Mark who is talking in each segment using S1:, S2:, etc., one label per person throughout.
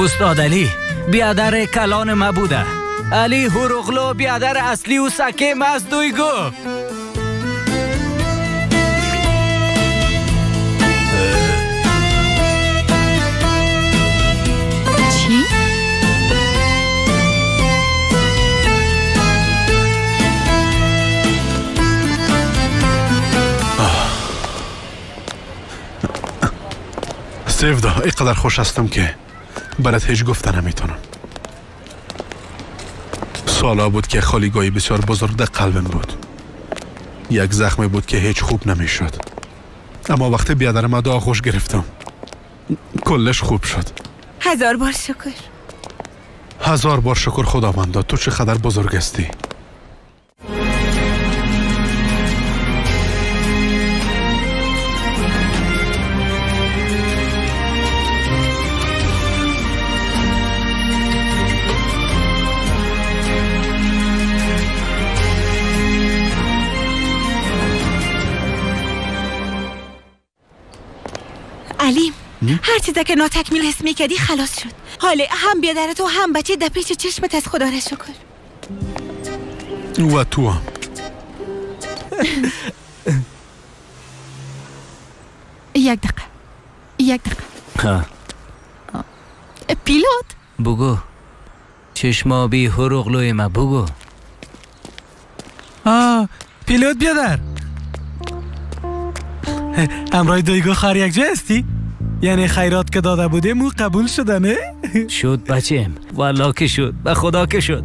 S1: استاد علی بیادر کلان ما بوده. علی هوروغلو بیادر اصلی و سکه ما است دویگو.
S2: چی؟
S3: سیودا، اینقدر خوش هستم که برات هیچ گفته نمیتونم. سالا بود که خالیگاهی بسیار بزرگ در قلبم بود. یک زخمی بود که هیچ خوب نمیشد. اما وقتی بیادرم دعا خوش گرفتم، کلش خوب شد.
S4: هزار بار شکر.
S3: هزار بار شکر خداوندا، تو چقدر بزرگ هستی.
S4: علی، هر چیزی که ناتکمیل حس میکردی خلاص شد. حالا هم بیادر تو هم بچه در پیش چشمت از خدا را شکر.
S3: و تو هم.
S2: یک دقیقه، یک دقیقه. پیلوت
S1: بگو. چشما بی هروغلوی ما بگو.
S5: پیلوت بیادر، همراه دویگو خار یک جای هستی؟ یعنی خیرات که داده بودیم او قبول شده نه؟
S1: شد بچیم، والله که شد، به خدا که شد.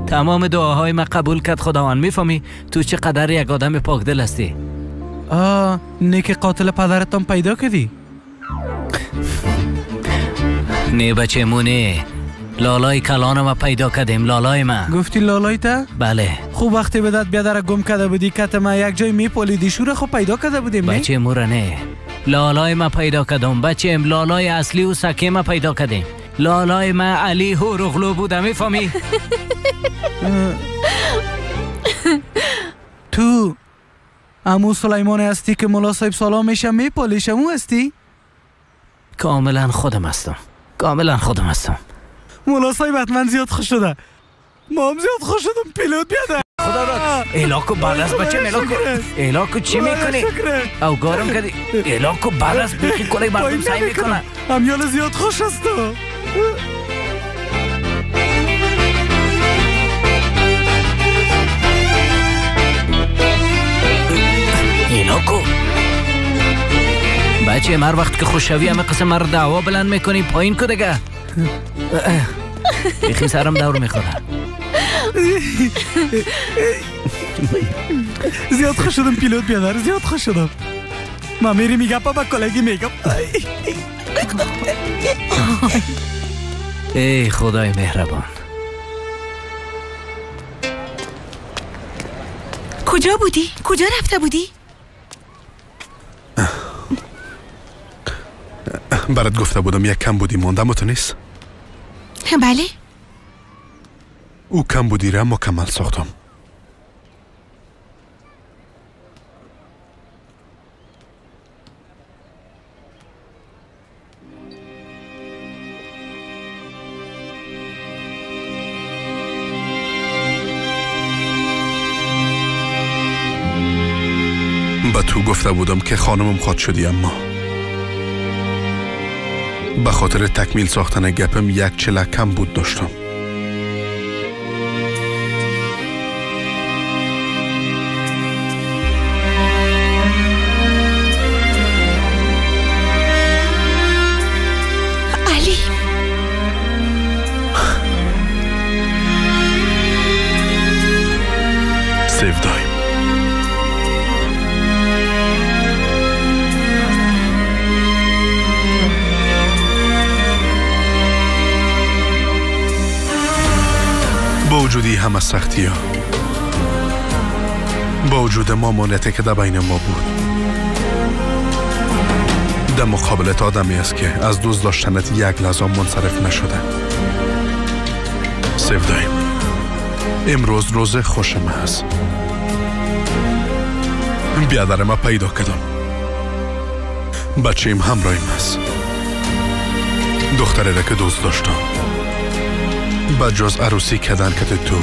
S1: تمام دعاهای ما قبول کرد خداوند. میفهمی تو چقدر یک آدم پاک دل هستی.
S5: نه که قاتل پدرتان پیدا کردی؟
S1: نه بچه مونه، لالای کلان ما پیدا کردیم. لالای ما.
S5: گفتی لالای تا؟
S1: بله.
S5: خوب وقتی به داد بیادر گم کرده بودی کت ما یک جای میپالیدی شوره خوب پیدا کرده بودیم.
S1: بچه مورا نه، لالای ما پیدا کردم بچه. لالای اصلی و سکه ما پیدا کردیم. لالای ما علی هوروغلو بوده، میفهمی؟
S5: تو امو سلیمان هستی که ملا صاحب سلام میشه میپالیش، امو هستی؟
S1: کاملا خودم هستم، کاملا خودم هستم.
S5: مولا صاحب حتما زیاد خوش شده. ما هم زیاد خوش شدم. پیلوت بیاده.
S1: خدا را الاکو بعد از بچه الاکو الاکو چی میکنی؟ او گارم کردی. الاکو بعد از بیخی کلی مردم سعی میکنه.
S5: امیال زیاد خوش است.
S1: الاکو بچه هر وقت که خوشوی همه قسم مر دعوا بلند میکنی. پایین کو دیگه. بیخی سرم دور میخوره.
S5: زیاد خوش شدم پیلوت بیادر، زیاد خوش شدم. ما میری میگم پا کلگی میگم.
S1: ای خدای مهربان.
S4: کجا بودی؟ کجا رفته بودی؟
S3: برات گفته بودم یک کم بودی ماندم و تو نیست؟
S4: بله.
S3: او کم بودی را مکمل ساختم. به تو گفته بودم که خانمم خواد شدی، اما به خاطر تکمیل ساختن گپم یک چله کم بود داشتم.
S4: علی،
S3: سیودایم، با وجودی همه سختی ها، با وجود مامانیتی که در بین ما بود، در مقابلت آدمی است که از دوست داشتنت یک لحظه منصرف نشده. سیودایم، امروز روز خوش ما است. بیادر ما پیدا کردم، بچه‌م همراهیم است. دختره را که دوست داشتم بجز عروسی کردن که تو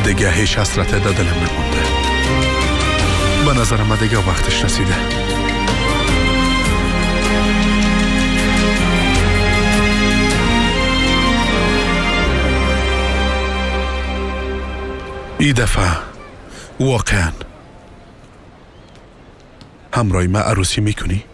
S3: دیگه هیچ حسرت در دلم نمونده. به نظر من دیگه وقتش رسیده. این دفعه واقعا همراه ما عروسی میکنی؟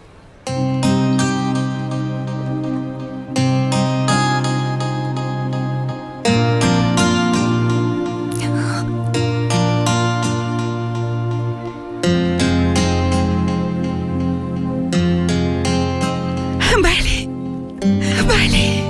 S4: بله بله.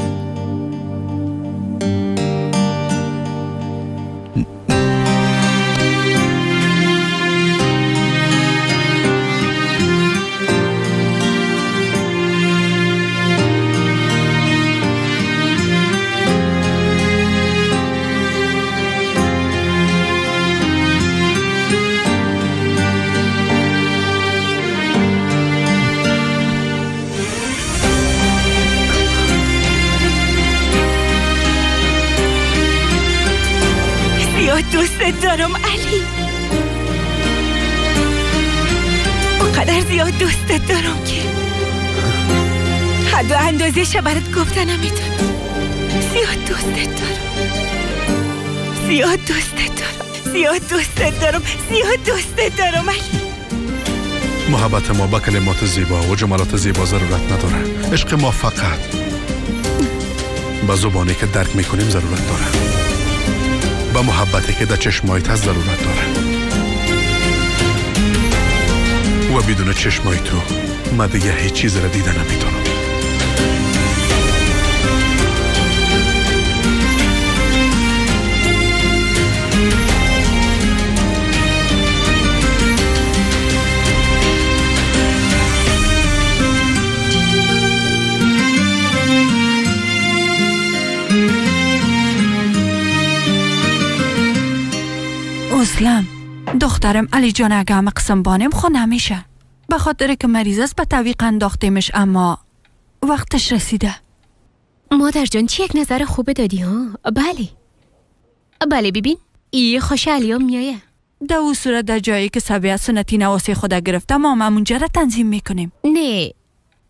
S4: دوست دارم علی، اونقدر زیاد دوستت دارم که حد و اندازه برات گفتن نمیتونم. زیاد دوستت دارم، زیاد دوستت دارم، زیاد دوستت دارم، زیاد دوستت دارم علی.
S3: محبت ما با کلمات زیبا و جملات زیبا ضرورت نداره. عشق ما فقط با زبانی که درک میکنیم ضرورت داره، با محبتی که در چشمایت هست ضرورت داره. و بدون چشمای تو من دیگه هیچ چیز را دیده نمیتونم.
S2: اصلا دخترم علی جان اگه همه قسم بانیم خو نمیشه، به خاطر که مریض است به تعویق انداختیمش، اما وقتش رسیده.
S6: مادر جان چی یک نظر خوبه دادی ها؟ بله بله، ببین ای خوش علیام میایه.
S2: در او صورت در جایی که سبیت سنتی نواسی خود گرفته ما هم اونجا را تنظیم میکنیم.
S6: نه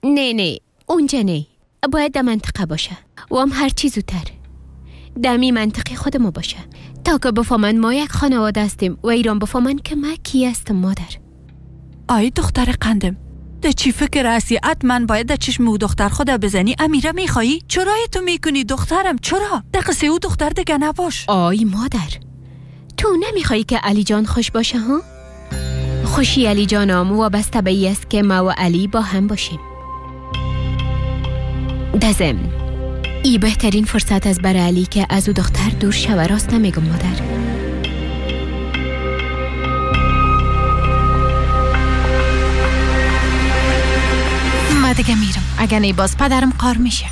S6: نه نه، اونجا نه، باید در منطقه باشه و هم هر چی زودتر دمی منطقه خود ما باشه تا که بفهمند ما یک خانواده هستیم و ایران بفهمند که ما کی هستم. مادر
S2: آی دختر قندم، ده چی فکر هستی؟ من باید در چشم او دختر خدا بزنی. امیره میخوایی؟ چرا تو میکنی دخترم؟ چرا؟ ده قصه او دختر دیگه نباش.
S6: آی مادر، تو نمیخوایی که علی جان خوش باشه ها؟ خوشی علی جانم وابسته به ای است که ما و علی با هم باشیم. دزم ای بهترین فرصت از برای علی که از او دختر دور شوه. راست نمیگم مادر؟
S2: من دیگه میرم، اگه نی باز پدرم قار میشه.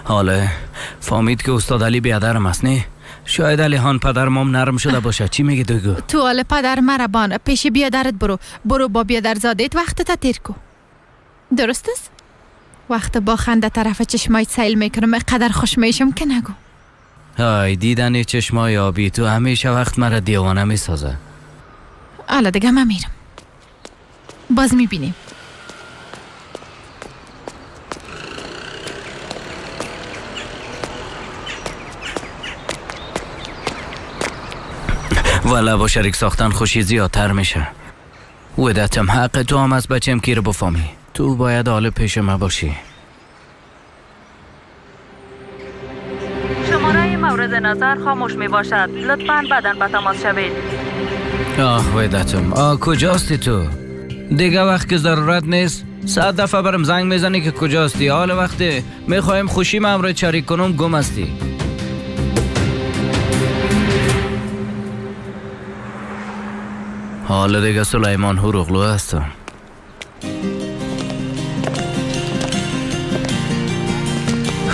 S1: حالا فهمید که استاد علی بیادرم است نه؟ شاید علی هان پدرم هم نرم شده باشه. چی میگی دوگو؟
S2: تو حال پدر مربان پیش بیادرت برو، برو با بیادرزادهت وقت تا تیر کو. درست است؟ وقت با خنده طرف چشمایت سیل میکنم قدر خوش میشم که نگو.
S1: های دیدن چشمای آبی تو همیشه وقت مرا دیوانه میسازه.
S2: حالا دیگه من میرم، باز میبینیم.
S1: والا با شریک ساختن خوشی زیادتر میشه. ودتم حق تو هم از بچم کی رو بفهمی. تو باید حال پیش ما باشی.
S7: شماره مورد نظر خاموش می باشد. لطفاً بعداً به تماس شوید.
S1: آه ودتم، آه کجاستی تو؟ دیگه وقت که ضرورت نیست 100 دفعه برم زنگ میزنی که کجاستی. حال وقتی میخوایم خوشی ما امروز شریک کنم گم هستی. حالا دیگه سلیمان هوروغلو هستم.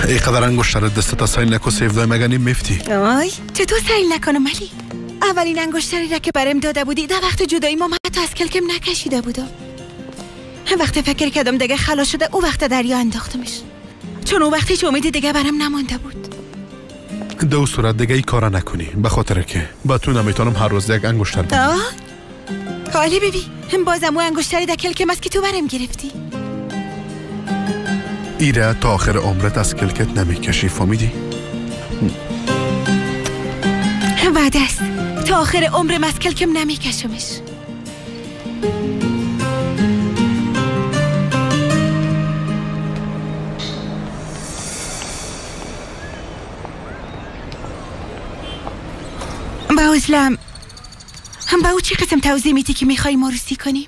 S3: ای قدر انگشتر دستت سیل نکو سیفدای مگه نیم میفتی؟
S4: آی چطور سیل نکنم علی؟ اولین انگشتری را که برم داده بودی در وقت جدایی ما حتی از کلکم نکشیده بودم. وقتی فکر کردم دیگه خلاص شده او وقت دریا انداختمش، چون او وقتی هیچ امیدی دیگه برم نمانده بود.
S3: دو صورت دیگه ای کارا نکنی، به خاطر که با تو نمیتونم هر روز یک انگشتر بدم.
S4: عالی بیبی، بازم او انگشتری در کلکم است که تو برم گرفتی.
S3: ایره تا آخر عمرت از کلکت نمیکشی، فهمیدی؟
S4: وعده است، تا آخر عمرم از کلکم نمیکشمش. با ازلم هم با او چی قسم توضیح میتی که میخوایی ماروسی کنیم؟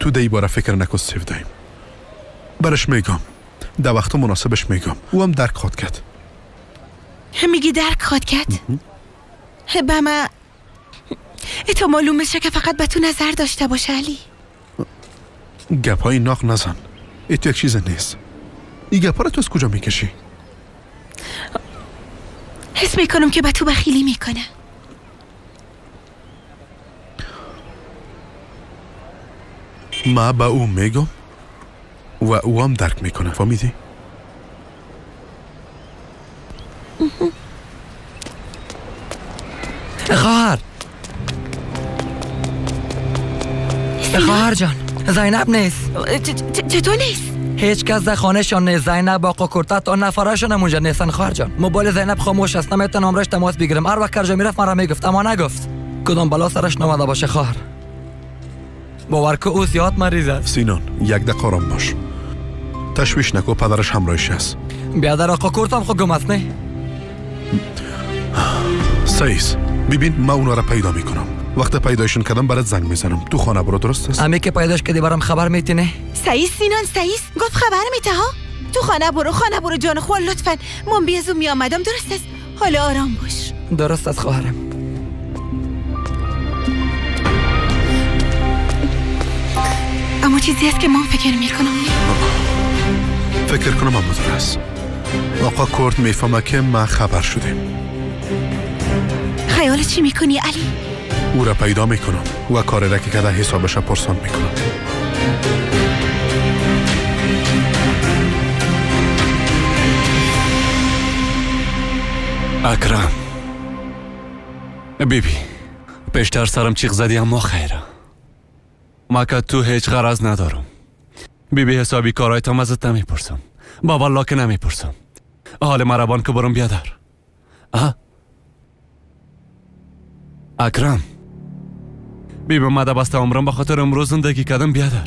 S3: تو دی باره فکر نکن سیودایم. برش میگم در وقت مناسبش میگم، او هم درک خواد کرد.
S4: میگی درک خواد کرد؟ به ما ایتا معلوم میشه که فقط به تو نظر داشته باشه علی.
S3: گپ های ناق نزن، ایتو یک چیز نیست. این گپ ها رو تو از کجا میکشی؟
S4: حس میکنم که به تو بخیلی میکنه.
S3: ما به او میگم و او هم درک میکنه، فهمیدی؟
S8: خواهر، خواهر جان، زینب نیست.
S4: چطور نیست؟
S8: هیچ کس در خانهشان نیست. زینب آقا کرتا تا نفراشان هم اونجا نیستن. خواهر جان، موبایل زینب خاموش است، نمیتونم همراهش تماس بگیرم. هر وقت کرجا میرفت مرا میگفت، اما نگفت. کدام بلا سرش نامده باشه خواهر. باور که او زیاد مریض است.
S3: سینان، یک دقیقه آرام باش، تشویش نکو، پدرش همراهش است.
S8: بیادر آقا کرتم خو گم است نه؟
S3: سیس، ببین ما اونا را پیدا میکنم. وقت پیدایشون کردم برات زنگ میزنم. تو خانه برو، درست است؟
S8: امی که پیداش کردی برام خبر میتی نه؟
S4: سیس سینان، سیس گفت خبر میته ها. تو خانه برو، خانه برو جان خو لطفا. من بیازو میآمدم، درست است؟ حالا آرام باش.
S8: درست است خواهرم.
S4: اما چیزی است که من فکر میکنم.
S3: فکر کنم اما درست. آقا کرد میفهمه که ما خبر شدیم.
S4: خیال چی میکنی علی؟
S3: او را پیدا میکنم و کاری را که کرده حسابش پرسان میکنم.
S9: اکرم بیبی، پیشتر سرم چیغ زدی اما خیره. ما که تو هیچ غرض ندارم بیبی. حسابی کارایتم ازت نمیپرسم، با والله که نمیپرسم. حال مربان که برم بیادر. اکرم بیبی، ما در بسته عمرم به خاطر امروز زندگی کردم بیادر.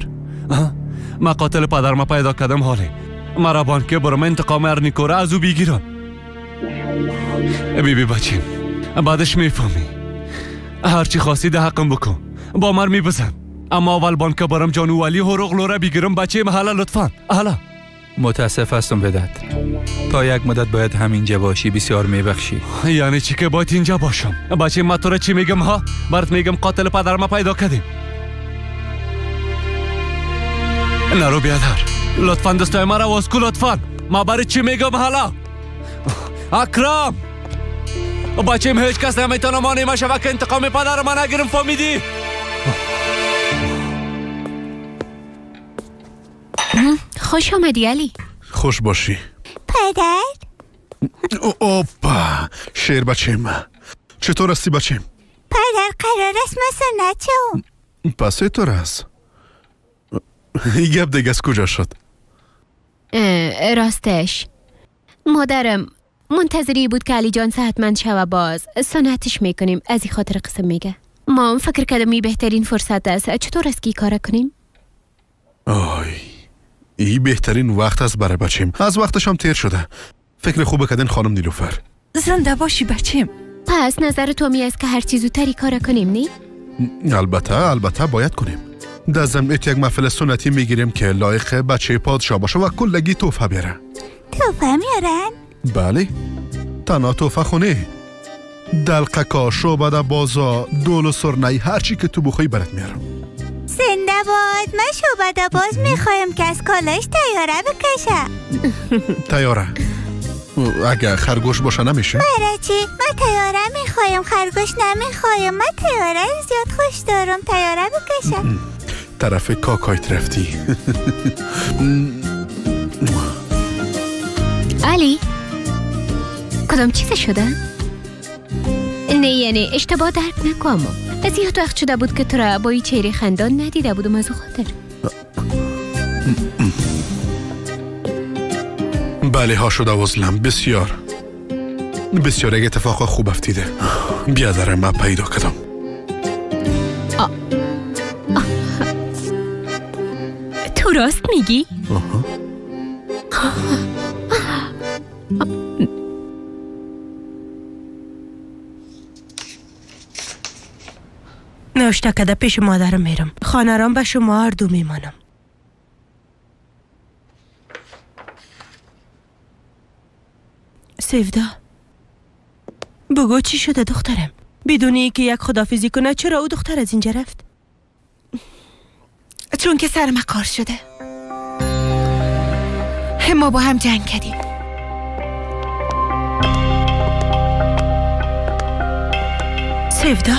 S9: ما قاتل پدر ما پیدا کردم. حالی مربان که برم انتقام ارنیکوره از او بگیرم. بیبی بچیم، بعدش میفهمی. هرچی خواستی ده حقم بکن، با مر میبزن. اما اول بانک برم جانو ولی هروغ لوره بگیرم بچه محله لطفا. حالا
S10: متاسف هستم وداد، تا یک مدت باید همینجا باشی. بسیار میبخشی.
S9: یعنی چی که باید اینجا باشم؟ بچه ما تو را چی میگم ها؟ برات میگم قاتل پدر ما پیدا کردیم. نرو بیادر، لطفا دستای مرا واز کو لطفا. ما برای چی میگم حالا؟ اکرم بچیم هیچ کس نمیتونه مانع ما شوه که انتقام پدر ما نگیرم، فهمیدی؟
S6: خوش آمدی علی.
S3: خوش باشی.
S11: پدر.
S3: اوپا شیر بچیم، چطور هستی بچیم؟
S11: پدر قرار است من سنت شوم.
S3: پس چطور است؟ این گپ دیگه از کجا شد؟
S6: راستش مادرم منتظری بود که علی جان صحتمند شوه، باز سنتش میکنیم. از این خاطر قسم میگه. ما هم فکر کردم این بهترین فرصت است. چطور است که کار کنیم؟
S3: آی این بهترین وقت است برای بچیم. از وقتش هم تیر شده. فکر خوب کردن خانم نیلوفر.
S4: زنده باشی بچیم.
S6: پس نظر تو می است که هر چیز زودتری کار کنیم نی؟
S3: البته البته باید کنیم. در ضمن یک محفل سنتی میگیریم که لایق بچه پادشاه باشه و کلگی تحفه بیاره.
S11: تحفه میارن؟
S3: بله، تنها تحفه خونه، دلقکا، شعبده بازا، دول و سرنی، هرچی که تو بخوای برات میارم.
S11: زنده باد. من شعبده باز میخوایم که از کالاش تیاره بکشه.
S3: تیاره؟ اگه خرگوش باشه نمیشه؟
S11: برای چی؟ من تیاره میخوایم، خرگوش نمیخوایم. من تیاره زیاد خوش دارم، تیاره بکشه.
S3: طرف کاکایت رفتی.
S6: علی کدام چیز شده؟ نه یعنی اشتباه درک نکنم. از یه وقت شده بود که تو را با این چهره خندان ندیده بودم، از خاطر.
S3: بله ها شده وزلم، بسیار بسیار یک اتفاق خوب افتیده. بیادر ما پیدا کردم.
S6: تو راست میگی؟
S4: نوشته کده پیش مادرم میرم. خانه رام به شما هر دو میمانم. سیودا بگو چی شده دخترم؟ بدون اینکه یک خدافیزی کنه چرا او دختر از اینجا رفت؟
S2: چون که سر مکار شده. ما با هم جنگ کردیم.
S4: سیودا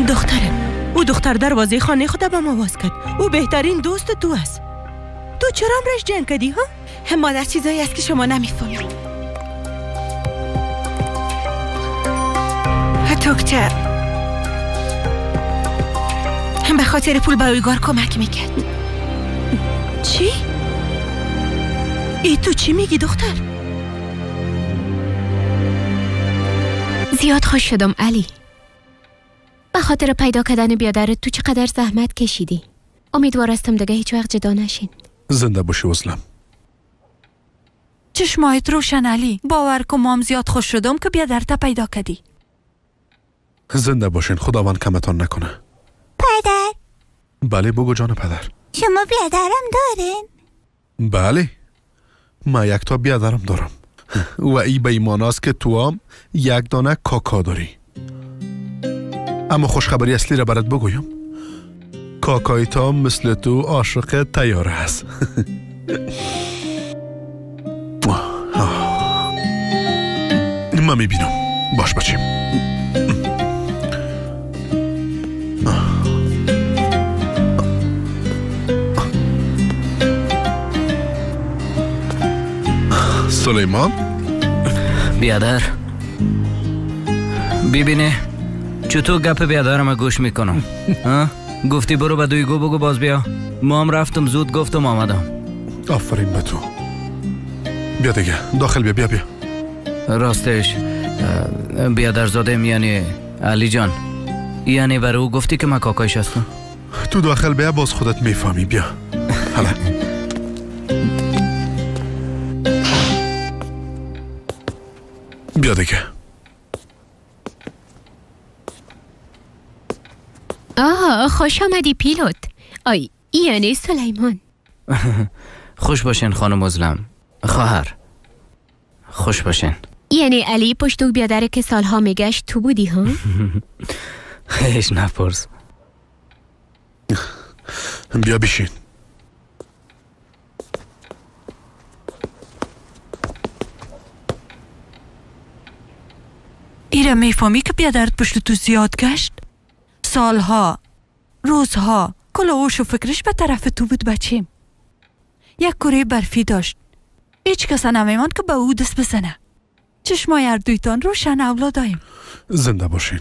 S4: دخترم، او دختر دروازه خانه خود به ما باز کرد. او بهترین دوست تو است. تو چرا امرش جنگ کردی ها؟
S2: مادر چیزایی است که شما نمیفهمید. دکتر به خاطر پول به اویگار کمک میکرد.
S4: چی؟ ای تو چی میگی دختر؟
S6: زیاد خوش شدم علی. به خاطر پیدا کردن بیادرت تو چقدر زحمت کشیدی. امیدوار هستم دیگه هیچ وقت جدا نشین.
S3: زنده باشی وزلم.
S12: چشمایت روشن علی. باور کن مام زیاد خوش شدم که بیادرت پیدا کردی.
S3: زنده باشین، خداوند کمتان نکنه.
S11: پدر.
S3: بله بگو جان پدر.
S11: شما بیادرم دارین؟
S3: بله ما یک تا بیادرم دارم و ای به ایمان است که تو هم یک دانه کاکا داری. اما خوشخبری اصلی را برات بگویم، کاکای تا مثل تو عاشق تیاره است. من میبینم. باش بچیم. سلیمان
S1: بیادر ببینه چطور گپ بیادرم گوش میکنم. گفتی برو به دویگو بگو باز بیا. ما هم رفتم زود گفتم آمدم.
S3: آفرین به تو. بیا دیگه داخل بیا. بیا بیا.
S1: راستش بیادرزاده یعنی علی جان، یعنی برای او گفتی که من کاکایش هستم.
S3: تو داخل بیا باز خودت میفهمی. بیا حالا. بیا دیگه.
S6: آه خوش آمدی پیلوت. آی یعنی سلیمان.
S1: خوش باشین خانم ازلم. خواهر خوش باشین.
S6: یعنی علی پشت بیادره که سالها میگشت تو بودی ها؟
S1: هیچ نپرس.
S3: بیا بشین.
S12: ایره میفهمی که بیادرت پشت تو زیاد گشت؟ سالها، روزها، کل هوش و فکرش به طرف تو بود بچیم. یک کره برفی داشت. هیچ کس نمیماند که به او دست بزنه. چشمای هر دویتان روشن اولادایم.
S3: زنده باشین.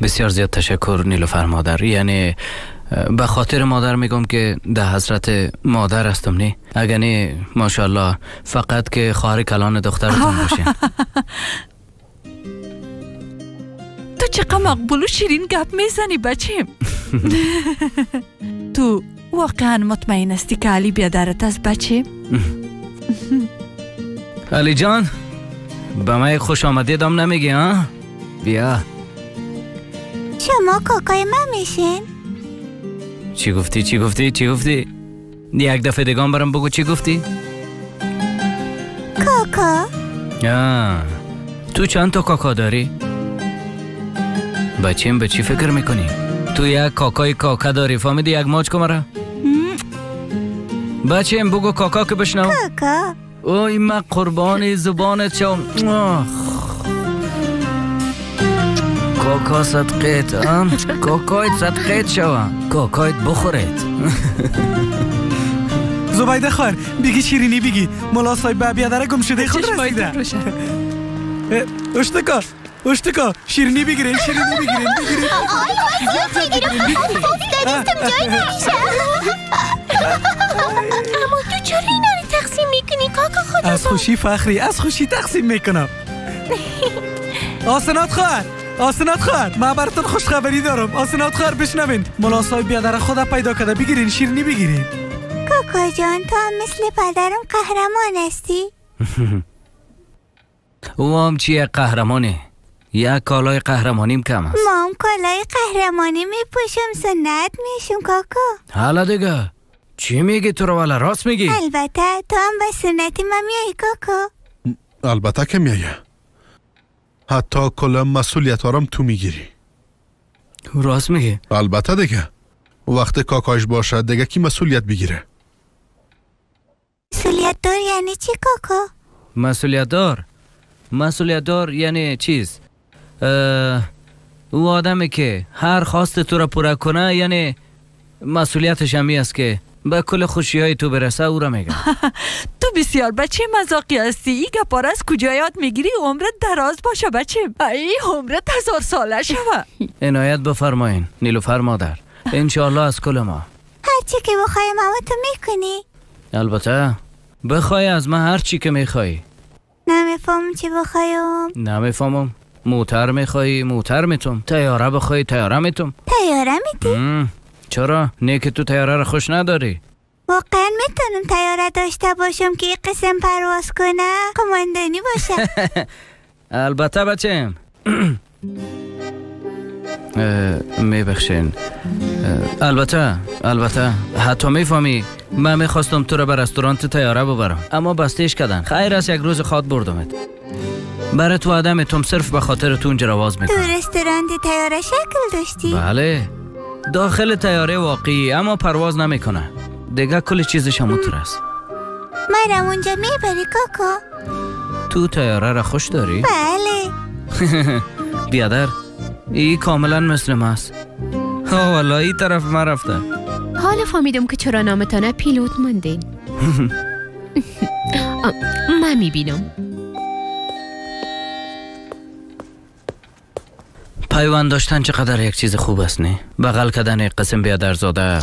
S1: بسیار زیاد تشکر نیلوفر مادر. یعنی به خاطر مادر میگم که ده حسرت مادر هستم. نه اگه نه ماشاءالله فقط که خواهر کلان دخترتون باشین.
S12: تو چقدر مقبول و شیرین گپ میزنی بچیم. تو واقعا مطمئن هستی که علی بیادرت است بچیم؟
S1: علی جان به من خوش آمدید هم نمیگی ها؟ بیا.
S11: شما کاکای من میشین؟
S1: چی گفتی؟ چی گفتی؟ چی گفتی؟ یک دفعه دیگه برام بگو چی گفتی؟
S11: کاکا.
S1: تو چند تا کاکا داری؟ بچیم به چی فکر میکنی؟ تو یک کاکای کاکا داری فهمیدی؟ یک ماچ کن مرا. بچیم بگو کاکا که بشنو.
S11: کاکا.
S1: اوی من قربان زبانت شم. کاکا صدقیت، کاکایت صدقیت شوه، کاکایت بخورید.
S5: زبیده خواهر بگی شیرینی بگی، ملا صاحب به بیادره گم شده خود رسیده. اشتکا اشتکا شیرینی بگیرین، شیرینی بگیرین، بگیرین.
S11: آی من زیاد میگیرم، دستم جای نمیشه.
S6: اما تو چرا اینا رو تقسیم میکنی کاکا خدا؟
S5: از خوشی فخری، از خوشی تقسیم میکنم. آسنات خواهر، آسنات خواهر، من براتون خوش خبری دارم. آسنات خواهر بشنوین، ملا صاحب بیادر خدا پیدا کرده، بگیرین شیرینی بگیرین.
S11: کاکا جان تو هم مثل پدرم قهرمان هستی؟
S1: او هم چیه قهرمانه؟ یک کالای قهرمانیم کم است.
S11: ما هم کالای قهرمانی میپوشم، سنت میشم کاکا.
S1: حالا دیگه چی میگی تو رو؟ والا راست میگی؟
S11: البته تو هم به سنتی من میایی کاکا.
S3: البته که میایه، حتی کل مسئولیت هارم تو میگیری.
S1: راست میگی؟
S3: البته دیگه، وقت کاکاش باشد دیگه کی مسئولیت بگیره؟
S11: مسئولیت دار یعنی چی کاکا؟
S1: مسئولیت دار، مسئولیت دار یعنی چیز؟ او آدمی که هر خواست تو را پورا کنه، یعنی مسئولیتش همی است که به کل خوشی های تو برسه، او را میگم.
S12: تو بسیار بچه مذاقی هستی. این گپار از کجا یاد میگیری؟ عمرت دراز باشه بچه، ای عمرت 1000 ساله شوه.
S1: عنایت بفرمایین نیلوفر مادر، انشاءالله از کل ما
S11: هرچی که بخوای ماما تو میکنی.
S1: البته بخوای از من هر چی که میخوای.
S11: نمیفهمم چی بخوایم.
S1: نمیفهمم. موتر میخوای موتر میتم، تیاره بخوای تیاره میتم.
S11: تیاره میتی؟
S1: چرا؟ نه که تو تیاره را خوش نداری.
S11: واقعا میتونم تیاره داشته باشم که یک قسم پرواز کنه، قماندانی باشه.
S1: البته بچم. میبخشین. البته البته حتی میفهمی من میخواستم تو را به رستوران تیاره ببرم، اما بستهش کردن. خیر است، یک روز خواد بردمت. برای تو آدم تم صرف به خاطر تو اونجا رواز میکنم.
S11: تو رستوران تیاره شکل داشتی؟
S1: بله، داخل تیاره واقعی، اما پرواز نمیکنه دیگه، کل چیزش همونطور است.
S11: مرا اونجا میبری کاکا؟
S1: تو تیاره را خوش داری؟
S11: بله.
S1: بیادر ای کاملا مثل ما است. والا ای طرف ما رفته.
S6: حالا فهمیدم که چرا نامتانه پیلوت ماندین. من میبینم.
S1: پیوند داشتن چقدر یک چیز خوب است، نه؟ بغل کردن قسم بیادرزاده،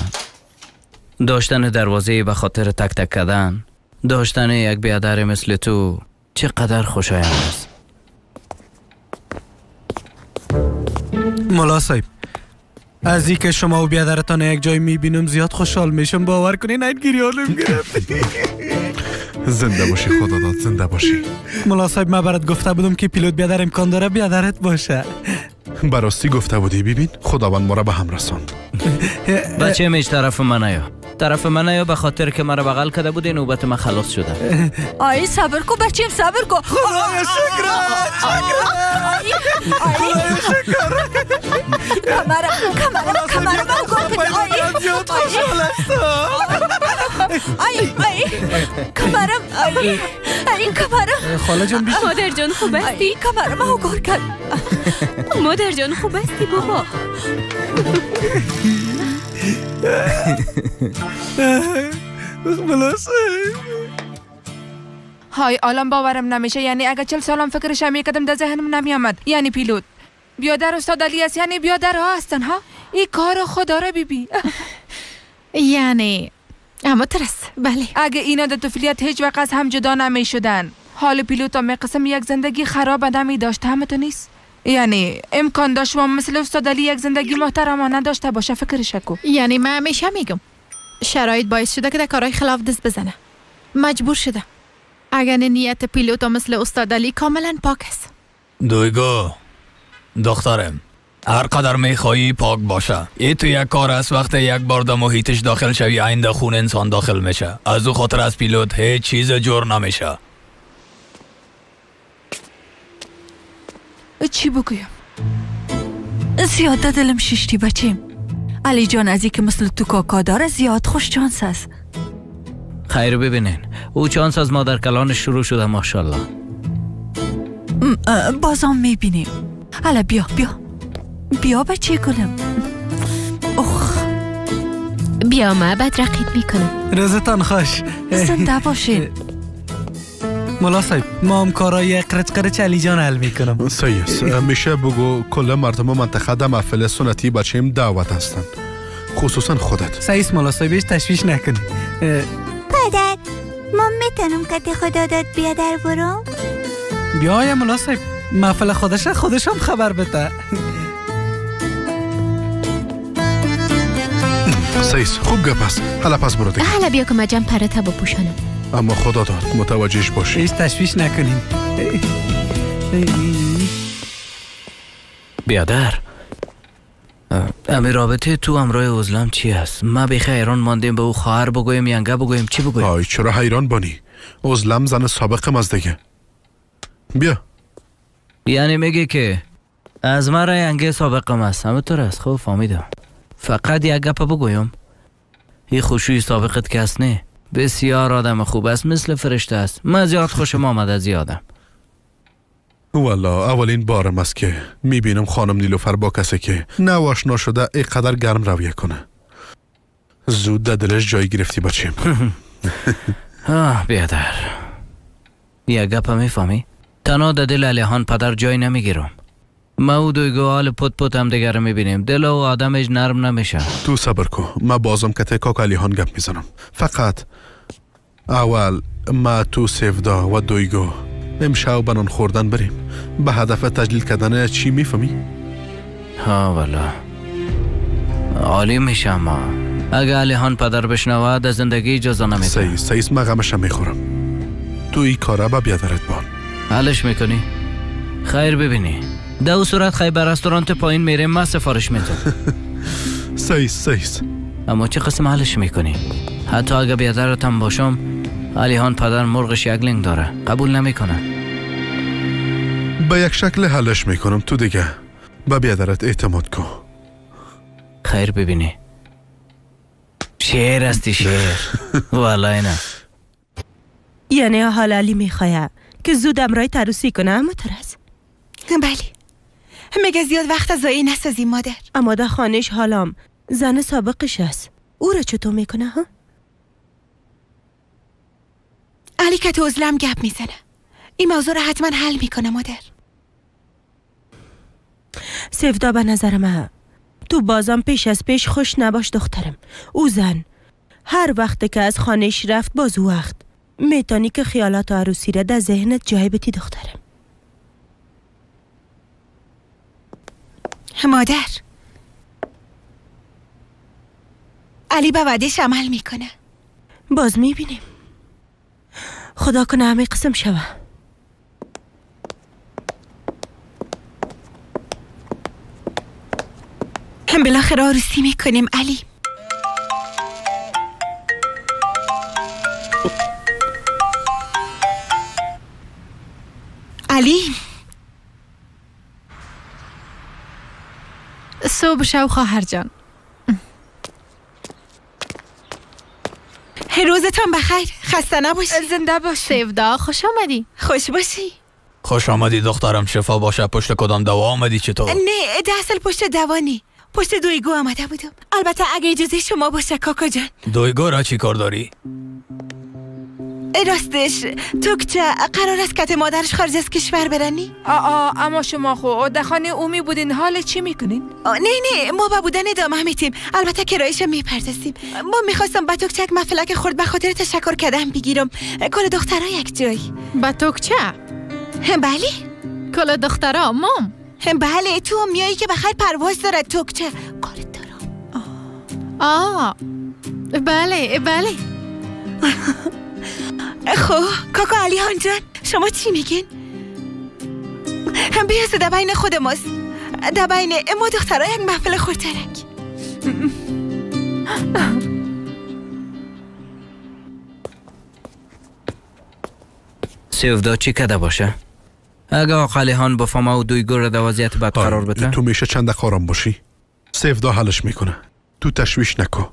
S1: داشتن دروازه به خاطر تک تک کردن، داشتن یک بیادر مثل تو چقدر خوشایند است.
S5: ملا صاحب، از اینکه شما و بیادرتان یک جای میبینم زیاد خوشحال میشم، باور کنین این گریانم گرفت.
S3: زنده باشی خدا داد، زنده باشی.
S5: ملا صاحب من برات گفته بودم که پیلوت بیادر امکان داره بیادرت باشه.
S3: براستی گفته بودی. ببین خداوند ما را به هم رساند.
S1: بچه میش طرف من نیا، طرف من نیا، به خاطر که مرا بغل کرده بودی نوبت من خلاص شده.
S12: آی صبر کو بچیم، صبر کو.
S5: خدایا شکر، خدایا شکر.
S12: کمرم کمرم کمرم
S5: زیاد خوشحال هستم.
S12: ای ای کمرم، ای ای کمرم.
S5: خاله جان بیشتر.
S6: مادر جان خوب هستی؟
S12: کمرم او کار کرد.
S6: مادر جان خوب هستی بابا؟
S13: های عالم باورم نمیشه، یعنی اگه 40 سالم فکرش میکردم در ذهنم نمیآمد. یعنی پیلوت بیادر استاد علی است، یعنی بیادرها هستن ها. این کار خدا را بیبی.
S2: یعنی اما ترس. بله
S13: اگه اینا در طفولیت هیچ وقت از هم جدا نمی شدن، حال پیلوت هم قسم یک زندگی خراب نمی داشت. همه تو نیست؟ یعنی امکان داشت و مثل استاد علی یک زندگی محترمانه داشته باشه. فکرش کو.
S2: یعنی من همیشه میگم شرایط باعث شده که در کارهای خلاف دست بزنه، مجبور شده. اگر نیت پیلوت مثل استاد علی کاملا پاک است.
S14: دویگو دخترم، هر قدر میخوایی پاک باشه. ای تو یک کار است، وقتی یک بار در محیطش داخل شوی آینده خون انسان داخل میشه. از او خاطر از پیلوت هیچ چیز جور نمیشه.
S13: چی بگویم؟
S12: زیاد دلم شیشتی بچیم. علی جان از که مثل تو کاکا داره زیاد خوش چانس است.
S1: خیر ببینین، او چانس از مادر کلانش شروع شده ماشاءالله.
S12: بازم میبینیم. حالا بیا بیا. بیا بچه گلم. اخ
S6: بیا ما بعد رقیب میکنم.
S5: روزتان خوش.
S12: زنده باشین.
S5: ملا صاحب ما هم کارای قرچ قرچ علی جان حل میکنم.
S3: صحیح است. میشه بگو کل مردم منطقه در محفل سنتی بچه‌م دعوت هستند، خصوصا خودت.
S5: صحیح است ملا صاحب، هیچ تشویش نکن.
S11: پدر ما میتونم کتی خدا داد بیا در برم؟
S5: بیا ملا صاحب، محفل خودش خودش هم خبر بده.
S3: صحیح است، خوب گپ است. حالا پس برو دیگه.
S6: حالا بیا که من جمع پرته بپوشانم.
S3: اما خدا داد متوجهش باشی.
S5: هیچ تشویش نکنیم.
S1: بیادر امی رابطه تو همراه عزلم چی است؟ ما بیخی حیران ماندیم. به او خواهر بگویم ینگه بگویم چی بگویم؟
S3: آی چرا حیران بانی؟ عزلم زن سابقم از دیگه. بیا.
S1: یعنی میگه که از مرا ینگه سابقم است، همه طور است. خب فهمیدم. فقط یک گپ بگویم، این خوشوی سابقت که است نه، بسیار آدم خوب است، مثل فرشته است. من زیاد خوشم آمد از آدم.
S3: والا اولین بارم است که میبینم خانم نیلوفر با کسی که نو آشنا شده اینقدر گرم رویه کنه. زود در دلش جای گرفتی بچیم.
S1: آه بیادر یک گپ میفهمی؟ تنها در دل علیهان پدر جای نمیگیرم. ما او دویگو حال پت پت هم دیگر میبینیم، دل و آدمش نرم نمیشه.
S3: تو صبر کو، ما بازم کته کاک علیهان گپ میزنم. فقط اول ما تو سیفدا و دویگو امشب بنان خوردن بریم به هدف تجلیل کردن. چی میفهمی؟
S1: ها والا عالی میشه، اما اگه علیهان پدر بشنود از زندگی اجازه نمیده.
S3: صحیح است، ما غمش میخورم. تو این کاره با بیادرت بان
S1: حلش میکنی؟ خیر ببینی. در او صورت خیر به رستورانت پایین میریم، من سفارش میتم.
S3: صحیح. اما
S1: چه قسم حلش میکنی؟ حتی اگه بیادرتم باشم، علیهان پدر مرغش یک لنگ داره، قبول نمیکنه.
S3: به یک شکل حلش میکنم. تو دیگه به بیادرت اعتماد کن.
S1: خیر ببینی. شیر هستی شیر. والله نه.
S4: یعنی حال علی میخواه که زود امرای عروسی کنه، اما ترس.
S13: بله میگه زیاد وقت ضایع نسازی مادر.
S4: اما در خانهش حالام زن سابقش است، او را چطور میکنه ها؟
S13: علی که تو عزلم گپ میزنه، این موضوع را حتما حل میکنه مادر.
S4: سفدا به نظر من تو بازم پیش از پیش خوش نباش دخترم. او زن هر وقت که از خانهش رفت باز وقت میتونی که خیالات عروسی را در ذهنت جای بتی دخترم.
S13: مادر علی به وعدهش عمل میکنه.
S4: باز میبینیم. خدا کنه همه قسم شوه.
S13: هم بالاخره عروسی میکنیم علی. علی
S2: صبح شو خواهر جان.
S13: روزتان بخیر، خسته نباشی.
S2: زنده باشی. سیفدا خوش آمدی.
S13: خوش باشی.
S14: خوش آمدی دخترم، شفا باشه. پشت کدام دوا آمدی چطور؟
S13: نه ده اصل پشت دوا نی، پشت دویگو آمده بودم. البته اگه اجازه شما باشه کاکا جان.
S14: دویگو را چی کار داری؟
S13: راستش توکچه قرار است که مادرش خارج از کشور برنی؟
S15: آ اما شما خو در خانه او می بودین، حال چی میکنین؟
S13: نه نه ما با بودن ادامه میتیم، البته کرایش میپردازیم. ما میخواستم با توکچه یک مفلک خورد به خاطر تشکر کردن بگیرم. کل دخترها یک جای.
S2: با توکچه؟
S13: بله.
S2: کل دخترها مام؟
S13: بله تو هم میایی که بخیر پرواز دارد توکچه. کارت دارم.
S2: آه بله بله.
S13: خب کاکا علی هان جان شما چی میگین؟ بیاست در بین خود ماست، در بین ما دخترها یک محفل خورترک.
S1: سیفدا چی کده باشه؟ اگه آقا علی هان با فما و دویگو را در وضعیت بد قرار بده؟
S3: تو میشه چند دقیقه آرام باشی؟ سیفدا حلش میکنه، تو تشویش نکن.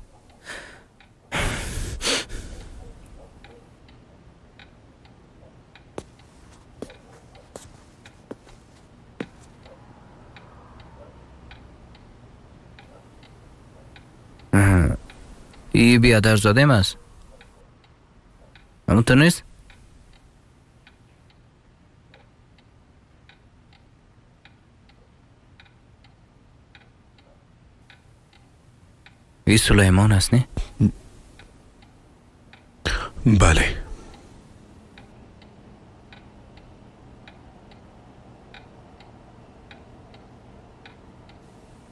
S1: ای بیادرزاده است. همون تو نیست؟ ای سلیمان است نه؟
S3: بله.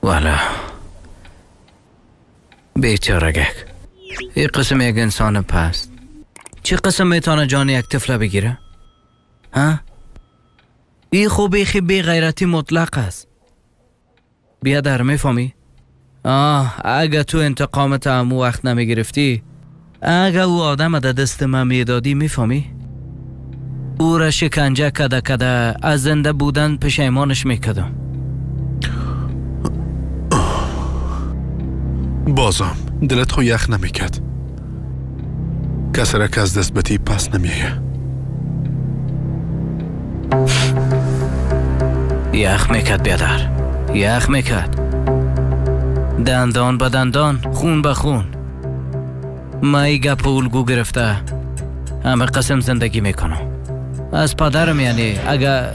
S1: والا بیچارگک، این قسم یک انسان پست چه قسم میتونه جان یک طفل بگیره؟ ها؟ ای خو بیخی بی غیرتی مطلق است. بیا در میفهمی؟ آه اگه تو انتقامت امو وقت نمیگرفتی، اگه او آدم در دست من میدادی، میفهمی؟ او را شکنجه کده کده از زنده بودن پشیمانش میکدم.
S3: بازم دلت خو یخ نمیکد. کسی را که از دست بتی پس نمیایه.
S1: یخ میکد بیادر، یخ میکد. دندان به دندان، خون به خون. ما ای گپ الگو گرفته همه قسم زندگی میکنم. از پدرم، یعنی اگه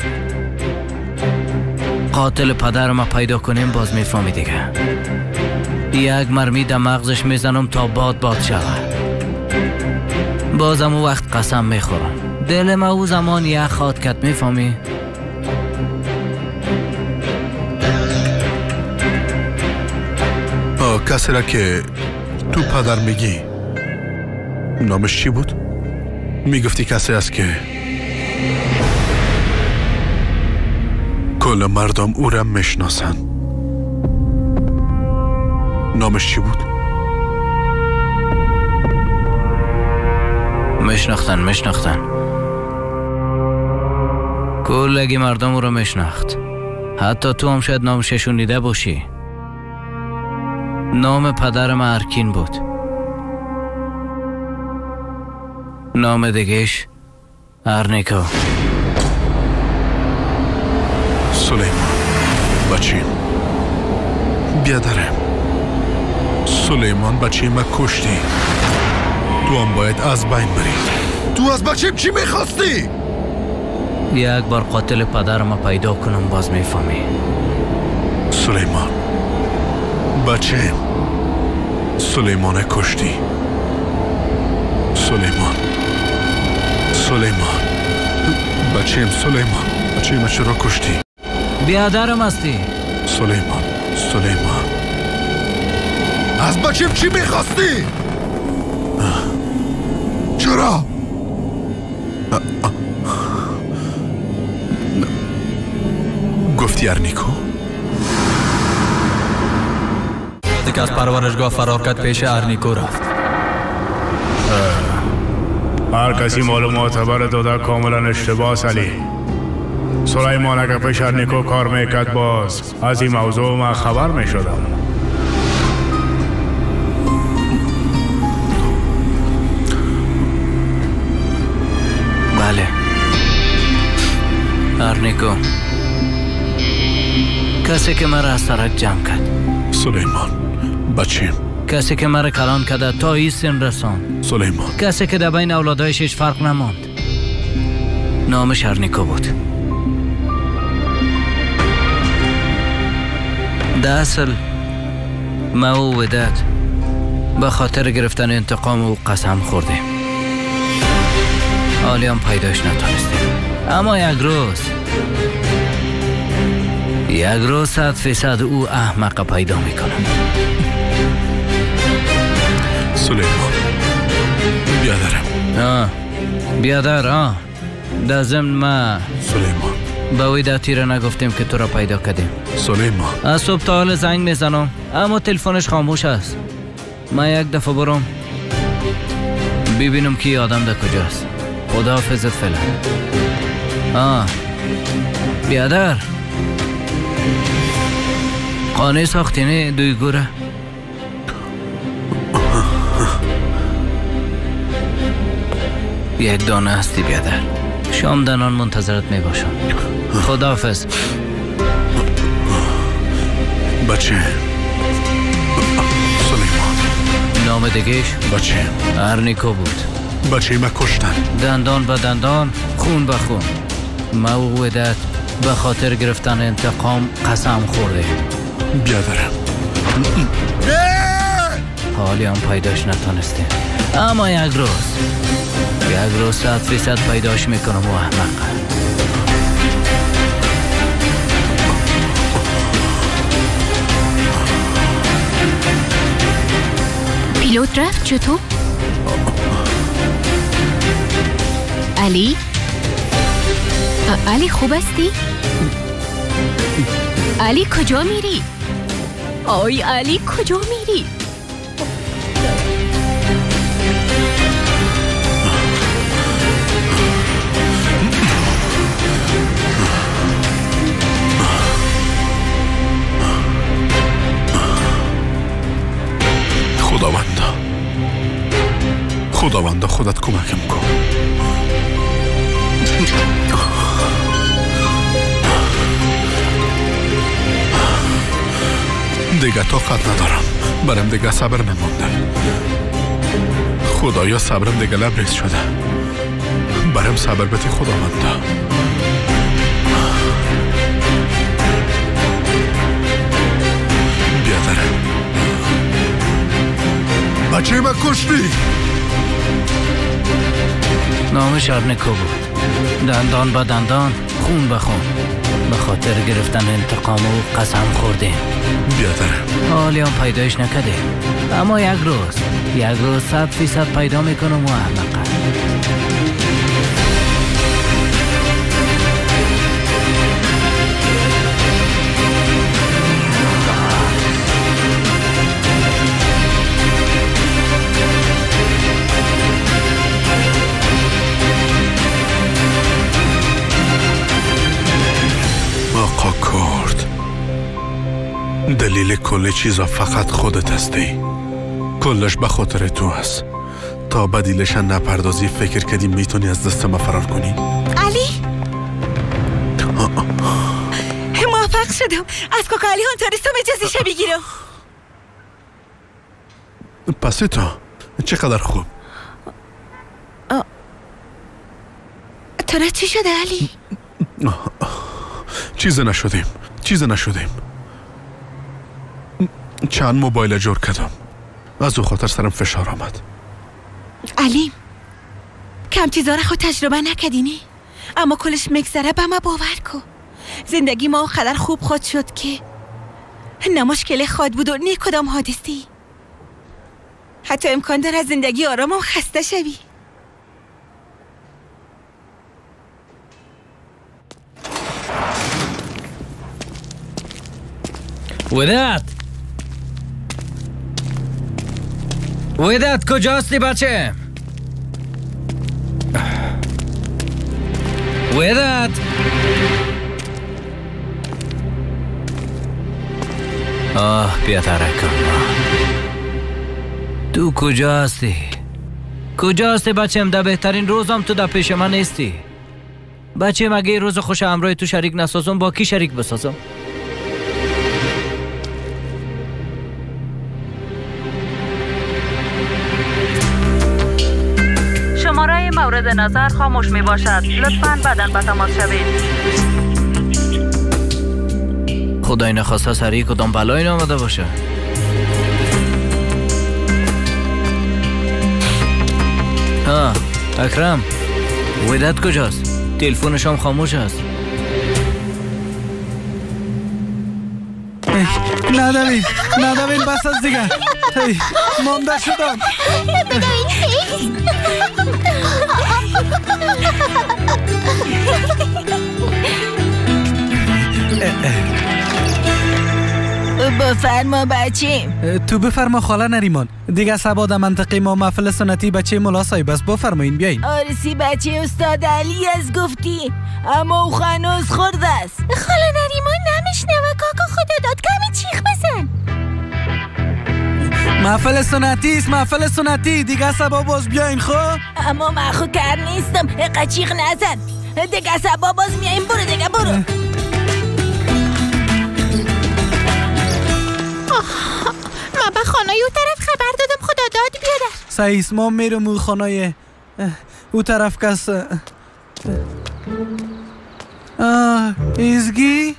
S1: قاتل پدرم پیدا کنیم باز میفهمی دیگه. یک مرمی در مغزش میزنم تا باد باد شود. بازم او وقت قسم میخورم. دل ما او زمان یخ خواد کد، میفهمی؟
S3: کسی را که تو پدر میگی نامش چی بود؟ میگفتی کسی است که کل مردم او را میشناسن. نامش چی بود؟
S1: میشناختن کلگی مردم او را میشناخت. حتی تو هم شاید نامش شنیده باشی. نام پدرم ارکین بود. نام دیگهش ارنیکو.
S3: سلیمان بچیم بیادرم. سلیمان بچه ما کشتی. تو هم باید از بین بری. تو از بچیم چی میخواستی؟
S1: یک بار قاتل پدرم پیدا کنم باز میفهمی.
S3: سلیمان بچه سلیمان کشتی. سلیمان سلیمان بچیم سلیمان بچیم چرا کشتی؟
S1: بیادرم هستی.
S3: سلیمان سلیمان از بچیم چی میخواستی؟ چرا؟ گفتی ارنیکو؟
S14: که از پرورشگاه فرار کرد پیش ارنیکو رفت.
S16: هر کسی معلومات خبر داده کاملا اشتباه علی. سلیمان اگر پیش ارنیکو کار میکرد باز از این موضوع من خبر میشدم.
S1: بله ارنیکو، کسی که مرا از سرک جمع کرد.
S3: سلیمان بچیم،
S1: کسی که مرا کلان کرده تا این سن رساند.
S3: سلیمان،
S1: کسی که در بین اولادایش هیچ فرق نماند. نامش ارنیکو بود. در اصل ما و وداد به خاطر گرفتن انتقام او قسم خوردیم. حالی هم پیداش نتانستیم. اما یک روز 100% او احمق پیدا میکنم.
S3: سلیمان بیادرم.
S1: بیادر در ضمن ما
S3: سلیمان
S1: به وی در تیره نگفتیم که تو را پیدا کردیم.
S3: سلیمان
S1: از صبح تا حال زنگ میزنم اما تلفنش خاموش است. من یک دفعه برم ببینم که آدم در کجاست. خداحافظت فعلا. بیادر قانع ساختی نه دوی گوره؟ یک دانه هستی بیادر. شام دنان منتظرت می باشم. خداحافظ.
S3: بچه سلیمان.
S1: نام دیگهش
S3: بچه
S1: ارنیکو بود.
S3: بچه ما کشتن.
S1: دندان به دندان، خون به خون. ما و ودت به خاطر گرفتن انتقام قسم خورده.
S3: بیادرم
S1: حالی هم پیداش نتانستیم، اما یک روز 100% پیداش میکنم و احمق.
S6: پیلوت رفت چطور؟ علی؟ علی خوب هستی؟ علی کجا میری؟ آی علی کجا میری؟
S3: خداوندا، خداوندا خودت کمکم کن. دیگه طاقت ندارم، برم دیگه صبر نمانده. خدایا صبرم دیگه لبریز شده، برم صبر بده خداوندا. بیادرم بچه ما کشتی.
S1: نامش ارنیکو بود. دندان به دندان، خون به خون. به خاطر گرفتن انتقام او قسم خوردیم.
S3: بیادرم
S1: حالی هم پیدایش نکردیم، اما یک روز 100% پیدا میکنم و احمقه.
S3: آقا کرد، دلیل کل چیزا فقط خودت هستی. کلش به خاطر تو هست. تا بدیلش نپردازی فکر کردی میتونی از دست ما فرار کنی؟
S12: علی موفق شدم از کاکا علی هانتاریستم اجازه بگیرم.
S3: پس تو چقدر خوب.
S12: تو چی شده علی؟
S3: چیز نشدیم. چند موبایل جور کردم، از او خاطر سرم فشار آمد.
S12: علی کم چیزا را خود تجربه نکردی، اما کلش میگذره. به ما باور کن زندگی ما قدر خوب خود شد که نه مشکل خود بود و نه کدام حادثی. حتی امکان داره از زندگی آرامم خسته شوی.
S1: وداد، وداد کجاستی بچه؟ وداد، آه بیادرکم، تو کجا هستی؟ کجا هستی بچم؟ در بهترین روزم تو در پیش من نیستی بچه. مگه روز خوش همراه تو شریک نسازم با کی شریک بسازم؟
S7: شماره مورد نظر خاموش می باشد. لطفاً بعداً به تماس شوید.
S1: خدای نخواسته سریع کدام بلایی نامده باشه. ها اکرم، وداد کجاست؟ تلفنش هم خاموش است.
S5: ندوین بس از دیگه. مانده شدم.
S17: بفرما بچیم.
S5: تو بفرما خاله نریمان. دیگه سبا در منطقه ما محفل سنتی بچه ملا صاحب است. بفرمایین بیاین.
S17: آرسی بچه استاد علی از گفتی، اما او هنوز خورده است.
S11: خاله نریمان نمیشنوه کاکا، خدا داد کمی چیخ بزن.
S5: محفل سنتی است، محفل سنتی. دیگه سبا باز بیاین خو.
S17: اما من خو کار نیستم، قچیق نزن. دیگه سبا باز میایم. برو دیگه برو.
S2: من به خانه او طرف خبر دادم. خدا داد
S5: سعیس ما میرم او خانه او طرف کس. ایزگی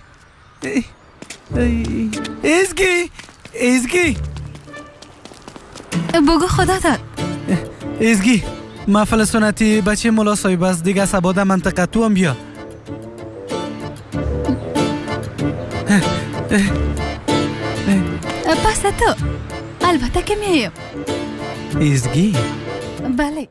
S5: ایزگی ایزگی
S12: بگو خدا داد.
S5: ایزگی محفل سنتی بچه ملا صاحب است دیگه سبا در منطقه تو هم بیا.
S12: پس تو البته که میایم.
S5: ایزگی
S12: بله.